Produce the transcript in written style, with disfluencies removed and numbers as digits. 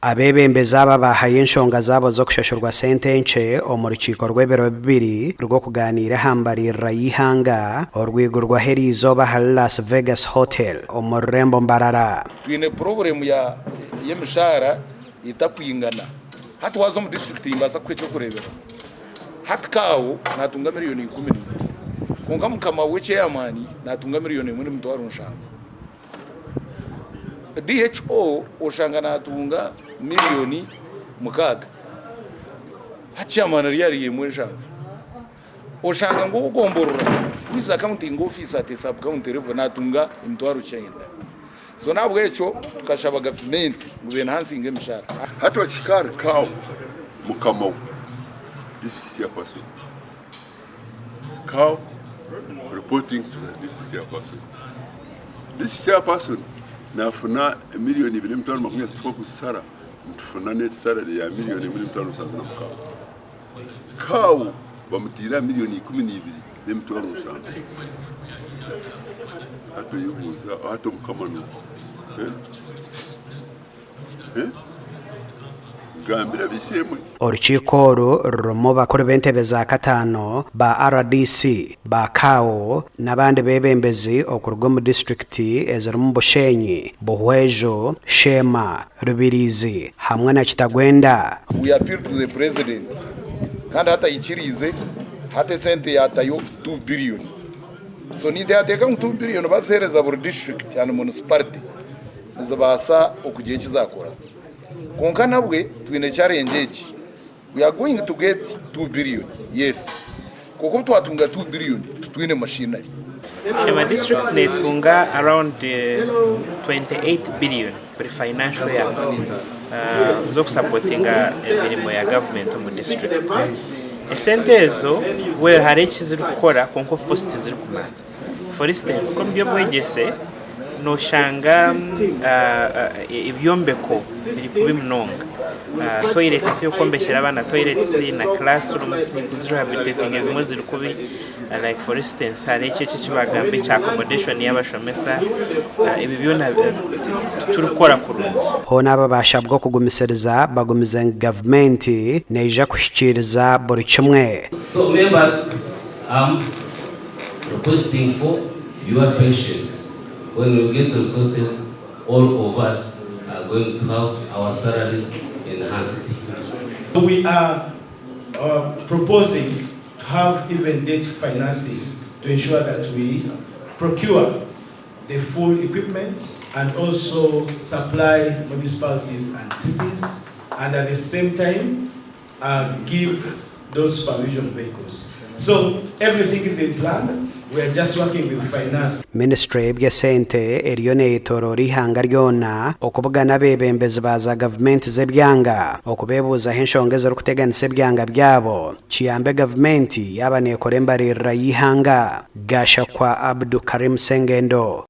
Abeebembezi aba baahayo enshonga zaabo z'okushashurwa sente nkye omu rukiiko rw'ebiro bibiri rw'okugaaniira aha mbaririra y'eihanga orwigurwaho eriizooba ahari Las Vegas Hotel omu rurembo Mbarara. Twine purobulemu y'emishaara etakwingana. Hati waaza omu disiturikiti nimbaasa kukuha eky'okureeberaho. Hati Kaawo naatunga miriyoni 12 kwonka mukama we ceyamaani naatunga miriyoni emwe n'emitwaro nshanju. DHO oshanga natunga miriyoni mukaaga hati chairman ari ahari emwe nshanju oshanga ngu ow'ogomborora who is accounting officer at a sub county level natunga emitwaro kyenda so nahabwekyo tukashaba gavumenti ngu benhansinge emishara. Hati wakihika ahari Kaawo mukama we district chairperson Cow reporting to the district chairperson. District chairperson nafuna emiliyoni ibiri n'emitwaro makumi asatu kw'okusara nitufuna net salary ya miliyoni emwe n'emitwaro nsanju na mukaaga. Cow bamutiire aha miliyoni ikumi n'ibiri n'emitwaro nsanju. Hati oyebuuza hati omukama n'oha? Eh? Eh? Gambira ab'eishe-emwe. Orukiiko oru rurimu bakuru b'entebe za kataano, ba rdc, ba CAO n'abandi beebembezi okuruga omu disiturikiti ezirimu Bushenyi, Buhweju, Sheema, Rubirizi hamwe na Kitagwenda. We appeal to the president kandi hati aikiriize hati esente yatayo 2 billion so ninteekateeka ngu 2 billion baziheereza buri district and municipality nizibaasa okugira eki zaakora. Kwonka nabwe twine challenge egi, we are going to get 2 billion, yes, kwonka obu twatunga 2 billion titwine machinery. Sheema district netunga around 28 billion buri financial year z'okusapotinga emirimo ya government omu district. Esente ezo well hariho eki zirikukora kwonka of course tizirikumara. For instance nk'omu by'obwegyese noshanga ebyombeko biri kubi munonga, toilets okwombekyera abaana toilets na classrooms kuzirehabilitatinga ezimwe ziri kubi like for instance hariho eki eki bagamba ekya accommodation y'abashomesa ebyo byona titurikukora kurungi. Hoona aba baashabwa okugumisiriza bagumize ngu gavumenti neija kuhikiiriza buri kimwe. So members am Requesting for your patience when we get resources all of us are going to have our salaries enhanced. We are proposing to have even debt financing to ensure that we procure the full equipment and also supply municipalities and cities and at the same time give those supervision vehicles. So everything is in plan, we are just working with finance. Minisiture y'eby'esente eriyo neyetoroora eihanga ryona okubugana abeebembezi ba za gavumenti z'ebyanga okubeebuuzaho enshonga ezirikuteganisa ebyanga byabo kiyambe gavumenti yaaba neekora embaririra y'eihanga. Gashakwa Abdu Karim Sengendo.